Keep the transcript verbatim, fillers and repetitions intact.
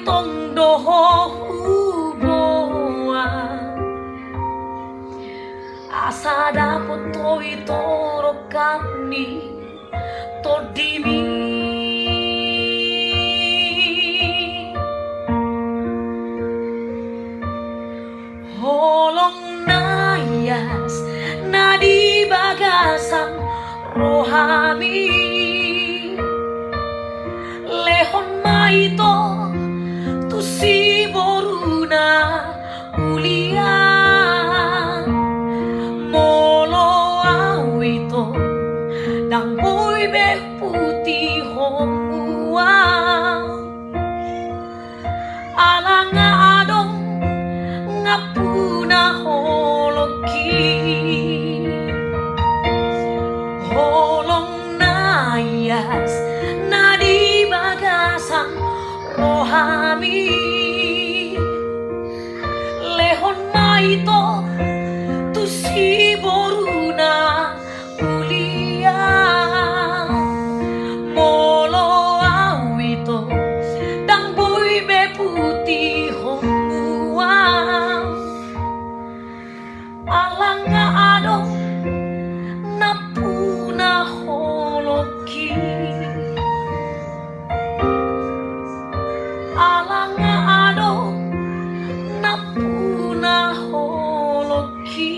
tong do ho huboan, asa dapot ho ito rongkap ni tondimi. Holong na ias na di bagasan rohami, lehon ma ito tu siboru na ulian. Molo au ito ndang boi be putihon au, ala nga adong ngapuna holongki. Holong na ias na di bagasan rohami, lehon ma ito tu siboru na ulian. Molo au ito ndang boi be putihon au, ala nga adong ngapuna holongki. Ala nga adong ngapuna holongki.